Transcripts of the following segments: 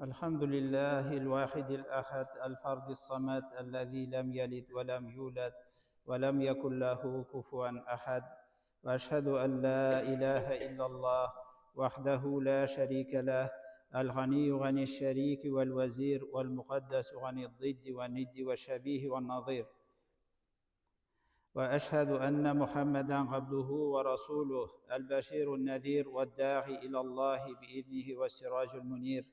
الحمد لله الواحد الأحد الفرد الصمد الذي لم يلد ولم يولد ولم يكن له كفوا أحد وأشهد أن لا إله إلا الله وحده لا شريك له الغني عن الشريك والوزير والمقدس عن الضد والند والشبيه والنظير وأشهد أن محمدا عبده ورسوله البشير النذير والداعي إلى الله بإذنه والسراج المنير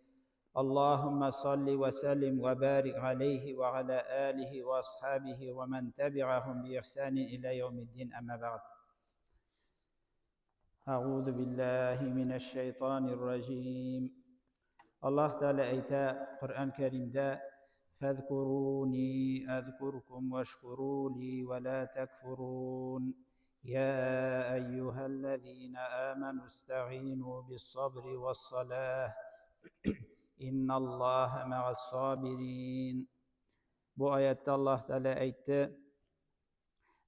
اللهم صل وسلم وبارك عليه وعلى آله وأصحابه ومن تبعهم بإحسان إلى يوم الدين أما بعد أعوذ بالله من الشيطان الرجيم الله تعالى أيتا قرآن كريم دا فاذكروني أذكركم واشكروا لي ولا تكفرون يا أيها الذين آمنوا استعينوا بالصبر والصلاة إن الله مع الصابرين Бу аятта Аллаһ Тәгалә әйтте: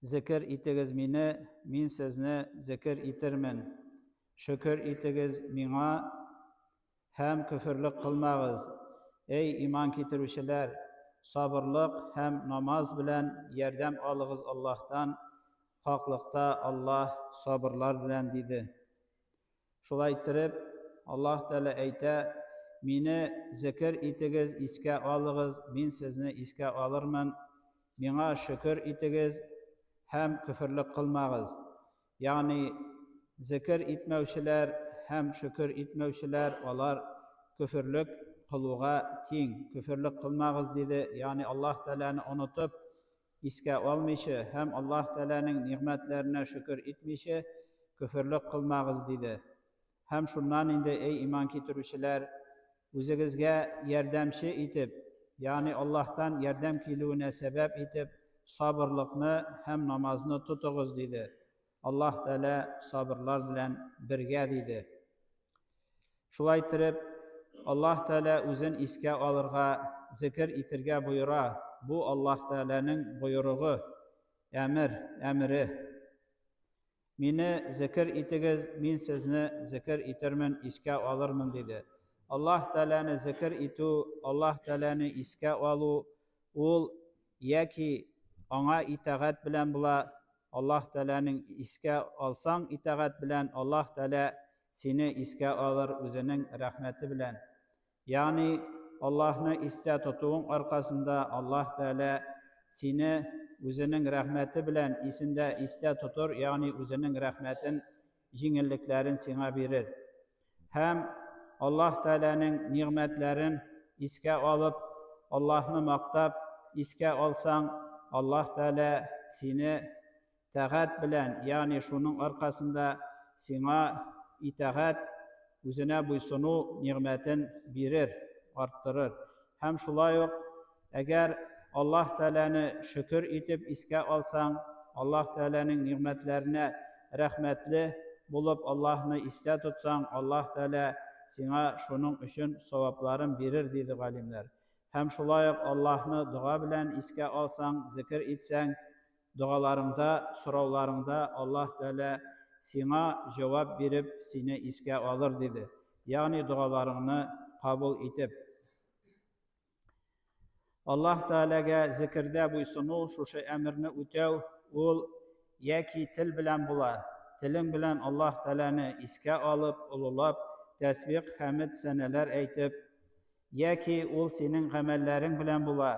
Зикер итегез мине, мин сезне зикер итермен. Шөкер итегез миңа һәм көферлек кылмагыз. Эй иман китерүчеләр, сабырлык һәм намаз белән ярдәм алыгыз Аллаһтан, хаклыкта Аллаһ сабырлар белән диде. Шулай иттереп, Аллаһ Тәгалә әйтә, Мине зикер итегез, искә алыгыз, мин сезне искә алырмын. Миңа шөкер итегез һәм көферлек кылмагыз. Ягъни зикер итмәүчеләр һәм шөкер итмәүчеләр алар көферлек кылуга тиң. Көферлек кылмагыз диде, ягъни Аллаһ Тәгаләне онытып, искә алмыйча һәм Аллаһ Тәгаләнең нигъмәтләренә шөкер итмичә, көферлек кылмагыз, диде. Һәм шуннан инде, эй иман китерүчеләр, үзегезгә ярдәмче итеп, ягъни Аллаһтан ярдәм килүенә сәбәп итеп, сабырлыкны һәм намазны тотыгыз, диде. Аллаһ Тәгалә сабырлар белән бергә, диде. Шулай иттереп, Аллаһ Тәгалә үзен искә алырга, зикер итергә боера. Бу Аллаһ Тәгаләнең боерыгы, әмер, әмере. Мине зикер итегез, мин сезне зикер итермен, искә алырмын, диде. Аллаһ Тәгаләне зикер итү, Аллаһ Тәгаләне искә алу ул яки аңа итагать белән була, Аллаһ Тәгаләнең искә алсаң итагать белән, Аллаһ Тәгалә сине искә алыр үзенең рәхмәте белән. Ягъни Аллаһны истә тотуың аркасында Аллаһ Тәгалә сине үзенең рәхмәте белән исендә истә тотыр, ягъни үзенең рәхмәтен, җиңеллекләрен сиңа бирер. Һәм Аллаһ Тәгаләнең нигъмәтләрен искә алып, Аллаһны мактап искә алсаң, Аллаһ Тәгалә сине тәгать белән, ягъни шуның аркасында сиңа итагать, үзенә буйсыну нигъмәтен бирер, арттырыр. Һәм шулай ук, әгәр Аллаһ Тәгаләне шөкер итеп искә алсаң, Аллаһ Тәгаләнең нигъмәтләренә рәхмәтле булып Аллаһны истә тотсаң, Аллаһ Тәгалә сиңа шуның өчен савапларын бирер, диде галимнәр. Һәм шулай ук Аллаһны дога белән искә алсаң, зикер итсәң, Догаларыңда, сорауларыңда Аллаһ Тәгалә сиңа җавап биреп, сине искә алыр, диде. Ягъни догаларыңны кабул итеп. Аллаһ Тәгаләгә зикердә буйсыну, шушы әмерне үтәү, ул яки тел белән була. Телең белән Аллаһ Тәгаләне искә алып, олылап, тәсбих, хәмед, сәнәләр әйтеп, Яки ул синең гамәлләрең белән була.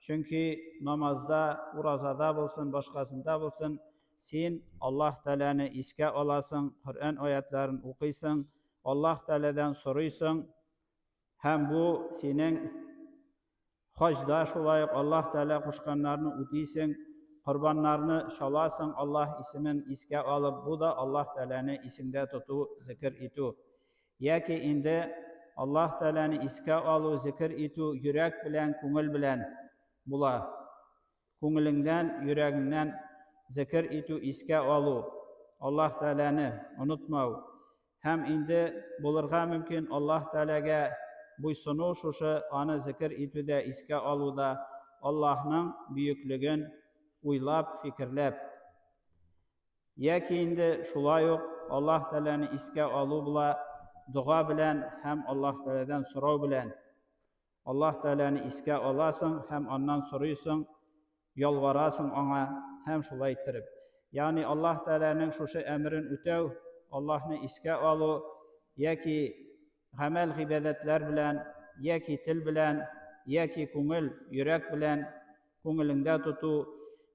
Чөнки намазда, уразада булсын, башкасында булсын, син Аллаһ Тәгаләне искә аласың, Коръән аятларын укыйсың, Аллаһ Тәгаләдән сорыйсың, һәм бу синең хаҗда шулай ук Аллаһ Тәгалә кушканнарны үтисең, корбаннарны чаласың, Аллаһ исемен искә алып, бу да Аллаһ Тәгаләне исеңдә тоту, зикер итү. Яки инде Аллаһ Тәгаләне искә алу, зикер итү йөрәк белән, күңел белән була. Күңелеңдән, йөрәгеңнән зикер итү, искә алу, Аллаһ Тәгаләне онытмау. Һәм инде булырга мөмкин Аллаһ Тәгаләгә буйсыну шушы аны зикер итүдә, искә алуда, Аллаһның бөеклеген уйлап, фикерләп. Яки инде шулай ук Аллаһ Тәгаләне искә алу була дога белән һәм Аллаһ Тәгаләдән сорау белән. Аллаһ Тәгаләне искә аласың һәм аннан сорыйсың, ялварасың аңа һәм шулай иттереп. Ягъни Аллаһ Тәгаләнең шушы әмерен үтәү, Аллаһны искә алу яки гамәл гыйбадәтләр белән, яки тел белән, яки күңел, йөрәк белән күңелеңдә тоту,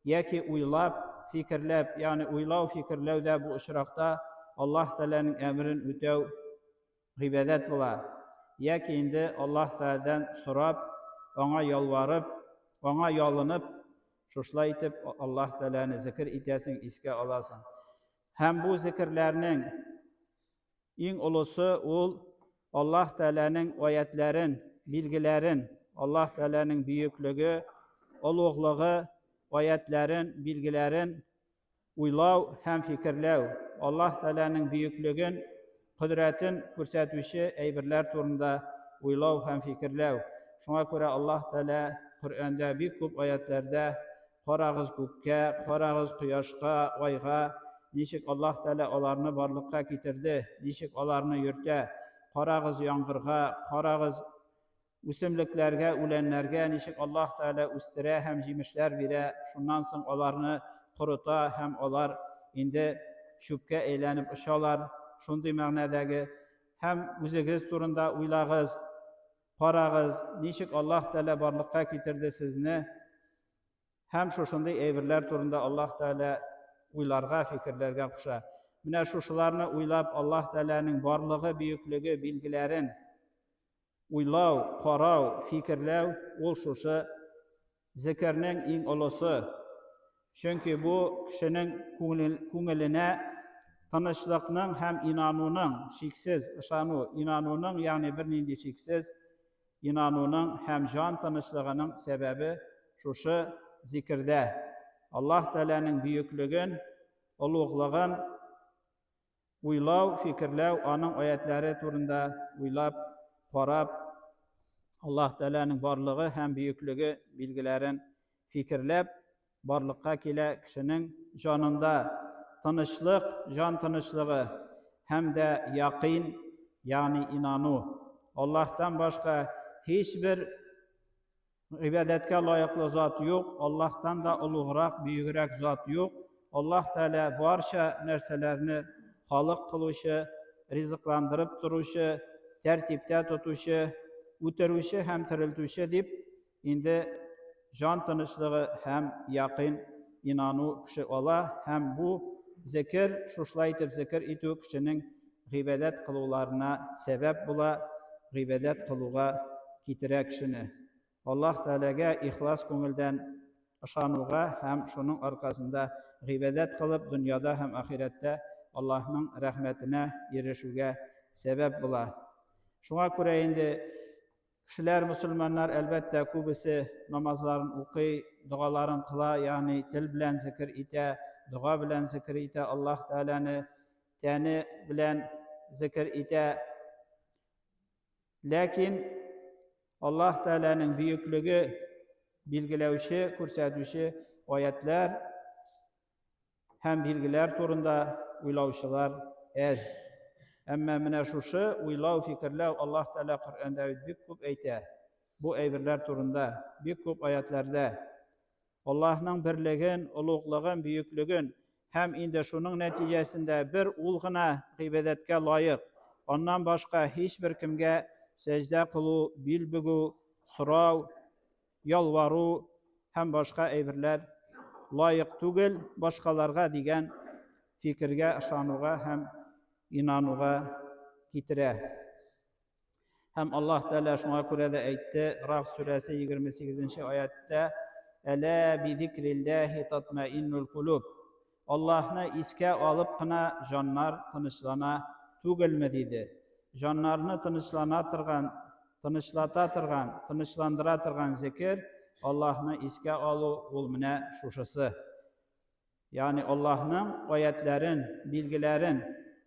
яки уйлап, фикерләп, ягъни уйлау, фикерләү дә бу очракта Аллаһ Тәгаләнең әмерен үтәү гыйбадәт була, яки инде Аллаһ Тәгаләдән сорап, аңа ялварып, аңа ялынып, шушылай итеп Аллаһ Тәгаләне зикер итәсең, искә аласың. Һәм бу зикерләрнең иң олысы ул Аллаһ Тәгаләнең аятләрен, билгеләрен, Аллаһ Тәгаләнең бөеклеге, олуглыгы аятләрен, билгеләрен Уйлау һәм фикерләү, Аллаһ Тәгаләнең бөеклеген, кодрәтен күрсәтүче әйберләр турында уйлау һәм фикерләү. Шуңа күрә Аллаһ Тәгалә Коръәндә бик күп аятьләрдә карагыз күккә, карагыз кояшка, айга, ничек Аллаһ Тәгалә аларны барлыкка китерде, ничек аларны йөртә, карагыз яңгырга, карагыз Үсемлекләргә, үләннәргә ничек Аллаһ Тәгалә үстерә һәм җимешләр бирә, шуннан соң аларны корыта һәм алар инде чүпкә әйләнеп очалар, шундый мәгънәдәге. Һәм үзегез турында уйлагыз, карагыз, ничек Аллаһ Тәгалә барлыкка китерде сезне. Һәм шушындый әйберләр турында Аллаһ Тәгалә уйларга, фикерләргә куша. Менә шушыларны уйлап, Аллаһ Тәгаләнең барлыгы, бөеклеге, билгеләрен Уйлау, карау, фикерләү ул шушы зикернең иң олысы. Чөнки бу кешенең күңеленә тынычлыкның һәм инануның, шиксез ышану, инануның, ягъни бернинди шиксез инануның һәм җан тынычлыгының сәбәбе шушы зикердә. Аллаһ Тәгаләнең бөеклеген, олуглыгын Уйлау, фикерләү, аның аятләре турында уйлап, карап, Аллаһ Тәгаләнең барлыгы һәм бөеклеге билгеләрен фикерләп, барлыкка килә кешенең җанында тынычлык, җан тынычлыгы һәм дә якин, ягъни инану. Аллаһтан башка һичбер Гыйбадәткә лаеклы зат юк, Аллаһтан да олуграк, бөегрәк зат юк. Аллаһ Тәгалә барча нәрсәләрне халык кылучы, ризыкландырып торучы, тәртиптә тотучы, үтерүче һәм терелтүче дип, инде җан тынычлыгы һәм якын инану кеше ала һәм бу зикер, шушылай итеп зикер итү кешенең гыйбадәт кылуларына сәбәп була, гыйбадәт кылуга китерә кешене. Аллаһ Тәгаләгә ихлас күңелдән ышануга һәм шуның аркасында гыйбадәт кылып, дөньяда һәм ахирәттә Аллаһның рәхмәтенә ирешүгә сәбәп була. Шуңа күрә инде кешеләр, мөселманнар, әлбәттә, күбесе намазларын укый, догаларын кыла, ягъни тел белән зикер итә, дога белән зикер итә Аллаһ Тәгаләне, тәне белән зикер итә. Ләкин Аллаһ Тәгаләнең бөеклеге билгеләүче, күрсәтүче аятлар һәм билгеләр турында уйлаучылар әз. Әмма менә шушы уйлау, фикерләү Аллаһ Тәгалә Коръәндә бик күп әйтә. Бу әйберләр турында бик күп аятларда Аллаһның берлеген, олуглыгын, бөеклеген һәм инде шуның нәтиҗәсендә бер Ул гына гыйбадәткә лаек, аннан башка һичбер кемгә сәҗдә кылу, бил бөгү, сорау, ялвару һәм башка әйберләр лаек түгел башкаларга дигән фикергә ышануга һәм инануга китерә. Һәм Аллаһ Тәгалә шуңа күрә дә әйтте, Рагъд сүрәсе 28 нче аятьтә, Әлә би зикрилләһи татмаиннул кулуб. Аллаһны искә алып кына җаннар тынычлана түгелме диде. Җаннарны тынычлана торган, тынычлата торган, тынычландыра торган зикер Аллаһны искә алу ул менә шушысы. Ягъни Аллаһның аятләрен, билгеләрен,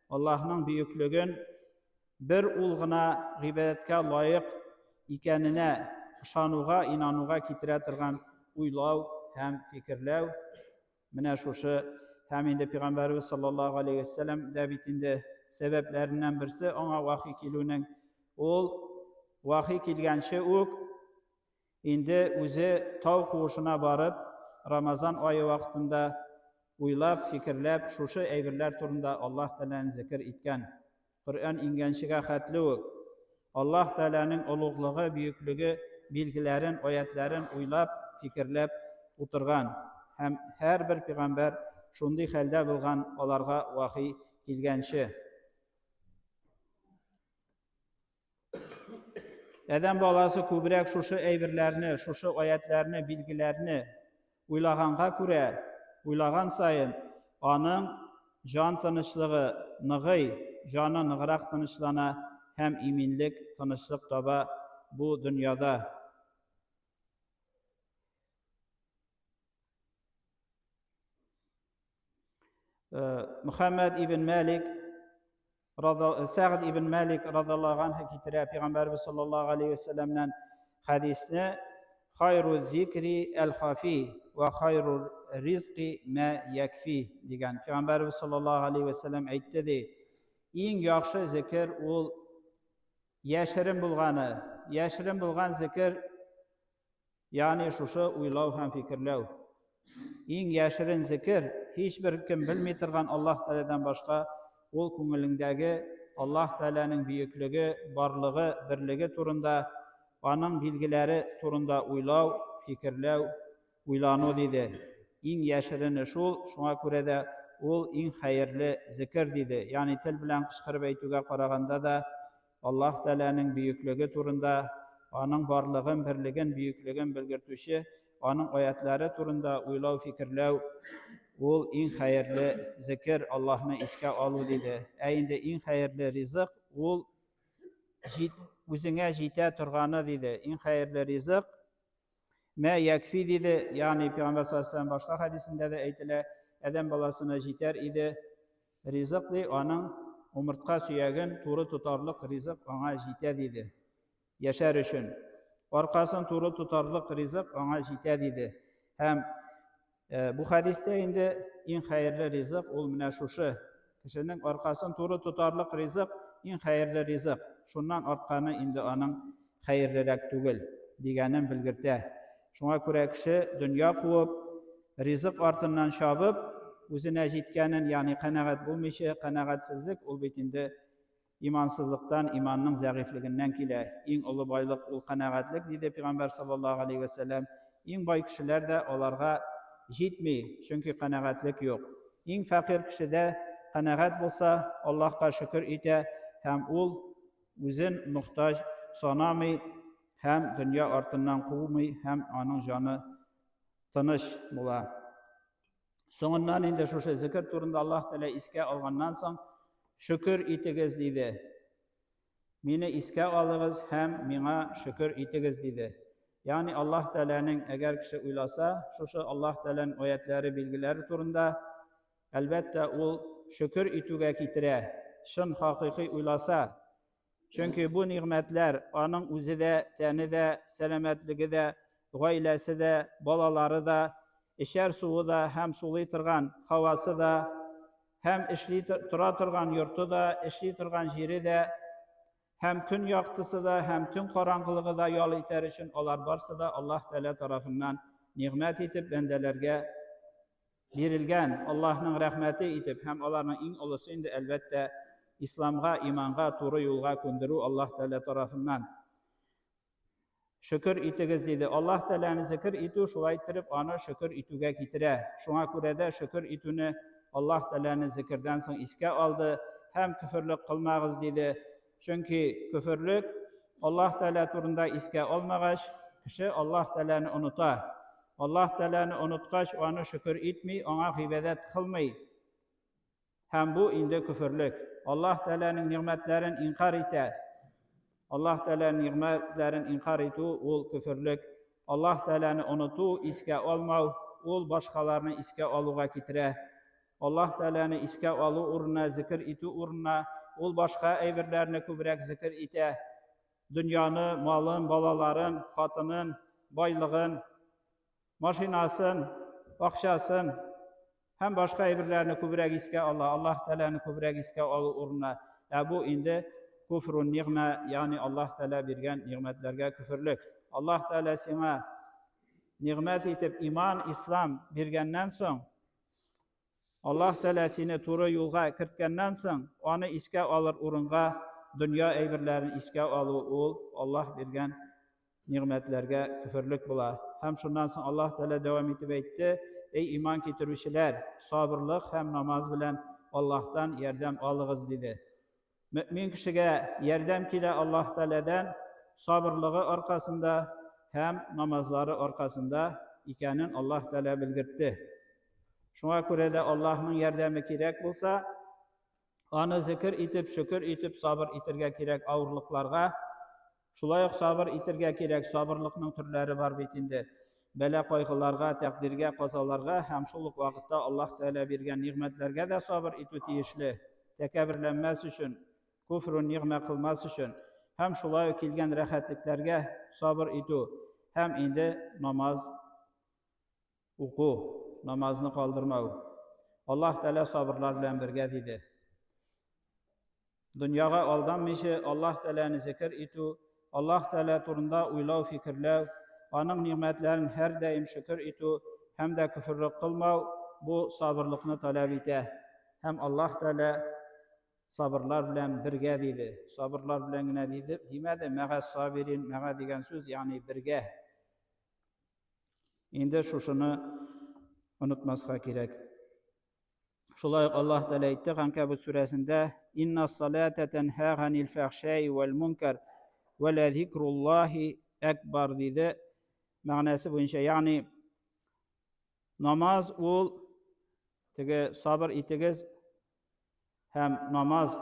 Аллаһның бөеклеген бер ул гына гыйбадәткә лаек икәненә ышануга, инануга китерә торган уйлау һәм фикерләү. Менә шушы һәм инде Пәйгамбәрбез саллаллаһу алейһи вәсәлләм дә бит инде сәбәпләреннән берсе аңа вахи килүнең ул вахи килгәнче үк Инде үзе тау куышына барып, Рамазан ае вакытында уйлап, фикерләп, шушы әйберләр турында Аллаһ Тәгаләне зикер иткән. Коръән иңгәнчегә хәтле үк Аллаһ Тәгаләнең олуглыгы, бөеклеге билгеләрен, аятләрен уйлап, фикерләп утырган. Һәм һәрбер пигамбәр шундый хәлдә булган аларга вахи килгәнче. Адәм баласы күбрәк шушы әйберләрне, шушы аятләрне, билгеләрне уйлаганга күрә, уйлаган саен аның җан тынычлыгы ныгый, җаны ныграк тынычлана һәм иминлек, тынычлык таба бу дөньяда. Мөхәммәд ибн Мәлик Сәгъд ибн Мәлик радаллаһу анһу китерә Пәйгамбәрбез саллаллаһу алейхи вәсәлләмнән хәдисне: "Хайру зикри әл-хафи ва хайру ризқи ма якфи" дигән. Пәйгамбәрбез саллаллаһу алейхи вәсәлләм әйтте ди: "Иң яхшы зикер ул яшерен булганы, яшерен булган зикер Ягъни шушы уйлау һәм фикерләү. Иң яшерен зикер, һичбер кем белми торган Аллаһ Тәгаләдән башка, ул күңелеңдәге Аллаһ Тәгаләнең бөеклеге, барлыгы, берлеге турында, аның билгеләре турында уйлау, фикерләү, уйлану диде. Иң яшерене шул, шуңа күрә дә ул иң хәерле зикер диде. Ягъни тел белән кычкырып әйтүгә караганда да Аллаһ Тәгаләнең бөеклеге турында, Аның барлыгын, берлеген, бөеклеген белгертүче Аның аятлары турында уйлау-фикерләү ул иң хәерле зикер, Аллаһны искә алу, диде. Ә инде иң хәерле ризык ул җит, үзеңә җитә торганы, диде. Иң хәерле ризык мә якфи, диде. Ягъни Пәйгамбәр саллаллаһу алейһи башка хәдисендә дә әйтелә, адәм баласына җитәр иде ризык ди, аның умыртка сөяген туры тотарлык ризык аңа җитә диде. Яшәр өчен. Аркасын туры тотарлык ризык аңа җитә диде. Һәм бу хәдистә инде иң хәерле ризык ул менә шушы. Кешенең аркасын туры тотарлык ризык иң хәерле ризык. Шуннан артканы инде аның хәерлерәк түгел дигәнен белгертә. Шуңа күрә кеше дөнья куып, ризык артыннан чабып, үзенә җиткәнен, ягъни канәгать булмыйча, канәгатьсезлек ул бит инде имансызлыктан, иманның зәгыйфьлегеннән килә. Иң олы байлык ул канәгатьлек, диде Пәйгамбәр саллаллаһу алейһи вә сәлләм. Иң бай кешеләр дә аларга җитми, чөнки канәгатьлек юк. Иң фәкыйрь кеше дә канәгать булса, Аллаһка шөкер итә һәм ул үзен мохтаҗ санамый һәм дөнья артыннан кумый һәм аның җаны тыныч була. Соңыннан инде шушы зикер турында Аллаһ Тәгалә искә алганнан соң, шөкер итегез диде. Мине искә алыгыз һәм миңа шөкер итегез диде. Ягъни Аллаһ Тәгаләнең әгәр кеше уйласа, шушы Аллаһ Тәгаләнең аятләре, билгеләре турында, әлбәттә, ул шөкер итүгә китерә. Чын хакыйкый уйласа, Чөнки бу нигъмәтләр аның үзе дә, тәне дә, сәламәтлеге дә, гаиләсе дә, балалары да, эчәр суы да һәм сулый торган һавасы да, һәм эшли тора торган йорты да, эшли торган җире дә, һәм көн яктысы да, һәм төн караңгылыгы да ял итәр өчен алар барсы да Аллаһ Тәгалә тарафыннан нигъмәт итеп бәндәләргә бирелгән Аллаһның рәхмәте итеп һәм аларның иң олысы инде, әлбәттә, исламга, иманга, туры юлга күндерү Аллаһ Тәгалә тарафыннан. Шөкер итегез, диде. Аллаһ Тәгаләне зикер итү шулай иттереп аны шөкер итүгә китерә. Шуңа күрә дә шөкер итүне Аллаһ Тәгаләне зикердән соң искә алды һәм көферлек кылмагыз, диде. Чөнки көферлек Аллаһ Тәгалә турында искә алмагач, кеше Аллаһ Тәгаләне оныта. Аллаһ Тәгаләне оныткач, аны шөкер итми, аңа гыйбадәт кылмый. Һәм бу инде көферлек. Аллаһ Тәгаләнең нигъмәтләрен инкар итә. Аллаһ Тәгаләнең нигъмәтләрен инкар итү ул көферлек. Аллаһ Тәгаләне оныту, искә алмау, ул башкаларны искә алуга китерә. Аллаһ Тәгаләне искә алу урынына, зикер итү урынына, ул башка әйберләрне күбрәк зикер итә. Дөньяны, малын, балаларын, хатынын, байлыгын, машинасын, акчасын һәм башка әйберләрне күбрәк искә ала, Аллаһ Тәгаләне күбрәк искә алу урынына. Ә бу инде куфрун нигъмә, ягъни Аллаһ Тәгалә биргән нигъмәтләргә көферлек. Аллаһ Тәгалә сиңа нигъмәт итеп иман, ислам биргәннән соң, Аллаһ Тәгалә сине туры юлга керткәннән соң, аны искә алыр урынга дөнья әйберләрен искә алу ул Аллаһ биргән нигъмәтләргә көферлек була. Һәм шуннан соң Аллаһ Тәгалә дәвам итеп әйтте: Эй иман китерүчеләр, сабырлык һәм намаз белән Аллаһтан ярдәм алыгыз, диде. Мөэмин кешегә ярдәм килә Аллаһ Тәгаләдән сабырлыгы аркасында һәм намазлары аркасында икәнен Аллаһ Тәгалә белгертте. Шуңа күрә дә Аллаһның ярдәме кирәк булса, аны зикер итеп, шөкер итеп, сабыр итергә кирәк авырлыкларга. Шулай ук сабыр итергә кирәк, сабырлыкның төрләре бар бит инде. Бәла-кайгыларга, тәкъдиргә, казаларга һәм шул ук вакытта Аллаһ Тәгалә биргән нигъмәтләргә дә сабыр итү тиешле, тәкәбберләнмәс өчен, куфру нигъмә кылмас өчен һәм шулай ук килгән рәхәтлекләргә сабыр итү һәм инде намаз уку, намазны калдырмау. Аллаһ Тәгалә сабырлар белән бергә диде. Дөньяга алданмыйча Аллаһ Тәгаләне зикер итү, Аллаһ Тәгалә турында уйлау, фикерләү, аның нигъмәтләрен һәрдаим шөкер итү һәм дә көферлек кылмау бу сабырлыкны таләп итә. Һәм Аллаһ Тәгалә сабырлар белән бергә диде. Сабырлар белән генә диде, димәде, мәгә сабирин, мәгә дигән сүз, ягъни бергә. Инде шушыны онытмаска кирәк. Шулай ук Аллаһ Тәгалә әйтте Ганкабут сүрәсендә: "Инна салата танһа ганил фахшаи вал мункар ва ла зикруллаһи акбар" диде. Мәгънәсе буенча, ягъни намаз ул теге сабыр итегез һәм намаз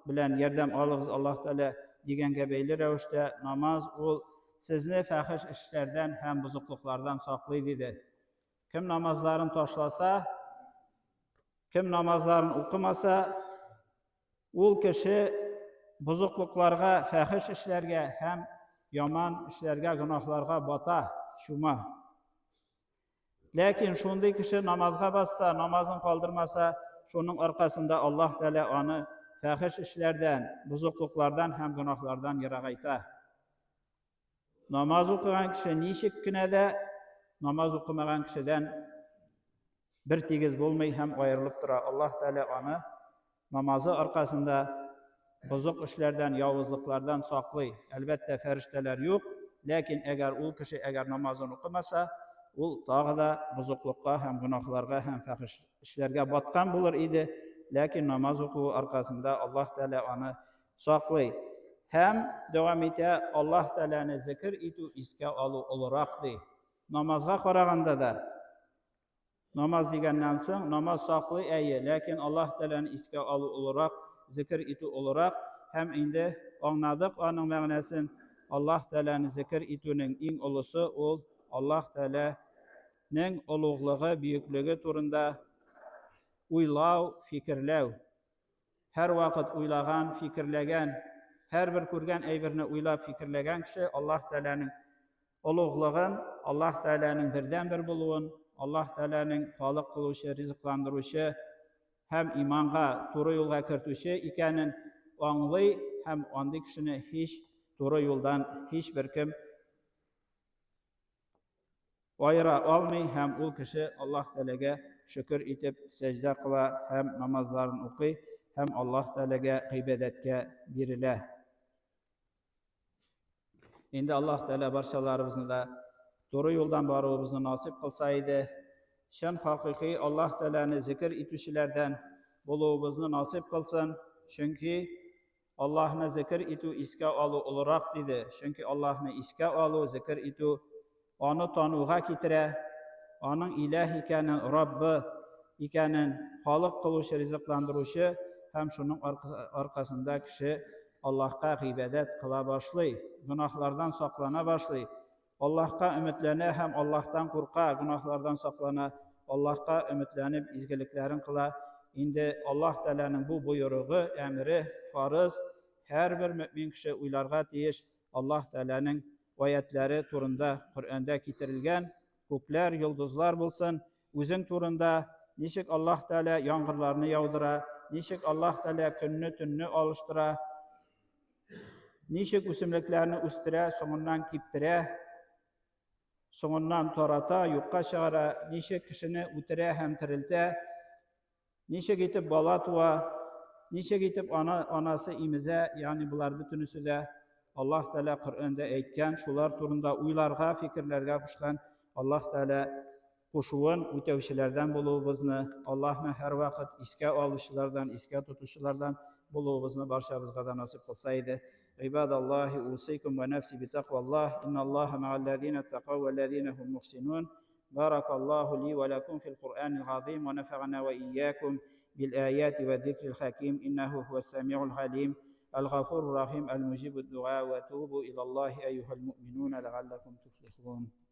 белән ярдәм алыгыз Аллаһ Тәгалә дигәнгә бәйле рәвештә намаз ул сезне фәхеш эшләрдән һәм бозыклыклардан саклый диде. Кем намазларын ташласа, кем намазларын укымаса, ул кеше бозыклыкларга, фәхеш эшләргә һәм яман эшләргә, гөнаһларга бата, чума. Ләкин шундый кеше намазга басса, намазын калдырмаса, шуның аркасында Аллаһ Тәгалә аны фәхеш эшләрдән, бозыклыклардан һәм гөнаһлардан ерагайта. Намаз укыган кеше ничек кенә дә намаз укымаган кешедән бер тигез булмый һәм аерылып тора. Аллаһ Тәгалә аны намазы аркасында бозык эшләрдән, явызлыклардан саклый. Әлбәттә, фәрештәләр юк, ләкин әгәр ул кеше әгәр намазын укымаса, ул тагы да бозыклыкка һәм гөнаһларга һәм фәхиш эшләргә баткан булыр иде, ләкин намаз укуы аркасында Аллаһ Тәгалә аны саклый. Һәм дәвам итә, Аллаһ Тәгаләне зикер итү, искә алу олырак ди. Намазга караганда да Намаз дигәннән соң, намаз саклый, әйе, ләкин Аллаһ Тәгаләне искә алу олырак, зикер итү олырак, һәм инде аңладык аның мәгънәсен, Аллаһ Тәгаләне зикер итүнең иң олысы ул Аллаһ Тәгаләнең олуглыгы, бөеклеге турында уйлау, фикерләү. Һәрвакыт уйлаган, фикерләгән, һәрбер күргән әйберне уйлап фикерләгән кеше Аллаһ Тәгаләнең олуглыгын, Аллаһ Тәгаләнең бердәнбер булуын, Аллаһ Тәгаләнең халык кылучы, ризыкландыручы һәм иманга, туры юлга кертүче икәнен аңлый һәм андый кешене һич туры юлдан һичбер кем Аера алмый һәм ул кеше Аллаһ Тәгаләгә шөкер итеп сәҗдә кыла һәм намазларын укый һәм Аллаһ Тәгаләгә гыйбадәткә бирелә. Инде Аллаһ Тәгалә барчаларыбызны да туры юлдан баруыбызны насыйп кылса иде. Чын хакыйкый Аллаһ Тәгаләне зикер итүчеләрдән булуыбызны насыйп кылсын. Чөнки Аллаһны зикер итү, искә алу олырак, диде. Чөнки Аллаһны искә алу, зикер итү аны тануга китерә, аның иләһ икәнен, Раббы икәнен, халык кылучы, ризыкландыручы һәм шуның аркасында кеше Аллаһка гыйбадәт кыла башлый, гөнаһлардан саклана башлый, Аллаһка өметләнә һәм Аллаһтан курка, гөнаһлардан саклана, Аллаһка өметләнеп изгелекләрен кыла. Инде Аллаһ Тәгаләнең бу боерыгы, әмере, фарыз, һәрбер мөэмин кеше уйларга тиеш Аллаһ Тәгаләнең аятьләре турында Коръәндә китерелгән, күкләр, йолдызлар булсын, үзең турында, ничек Аллаһ Тәгалә яңгырларны яудыра, ничек Аллаһ Тәгалә көнне, төнне алыштыра, Ничек үсемлекләрне үстерә, соңыннан киптерә. соңыннан тарата, юкка чыгара, ничек кешене үтерә һәм терелтә, ничек итеп бала туа, ничек итеп ана, анасы имезә, ягъни болар бөтенесе дә Аллаһ Тәгалә Коръәндә әйткән, шулар турында уйларга, фикерләргә кушкан Аллаһ Тәгалә кушуын үтәүчеләрдән булуыбызны, Аллаһны һәрвакыт искә алучылардан, искә тотучылардан булуыбызны барчабызга да насыйп кылса иде. Гыйбадаллаһи усыйкум ва нәфси битакваллаһ, инналлаһа мәгалләзина тәкау вәлләзина һум мухсинун. Баракаллаһу ли ва лакум фил Куръанил газим ва нафагана ва ияякум бил аяти ва зикрил хаким, иннаху хуас самиул галим. الغفور الرحيم المجيب الدعاء وتوبوا إلى الله أيها المؤمنون لعلكم تفلحون.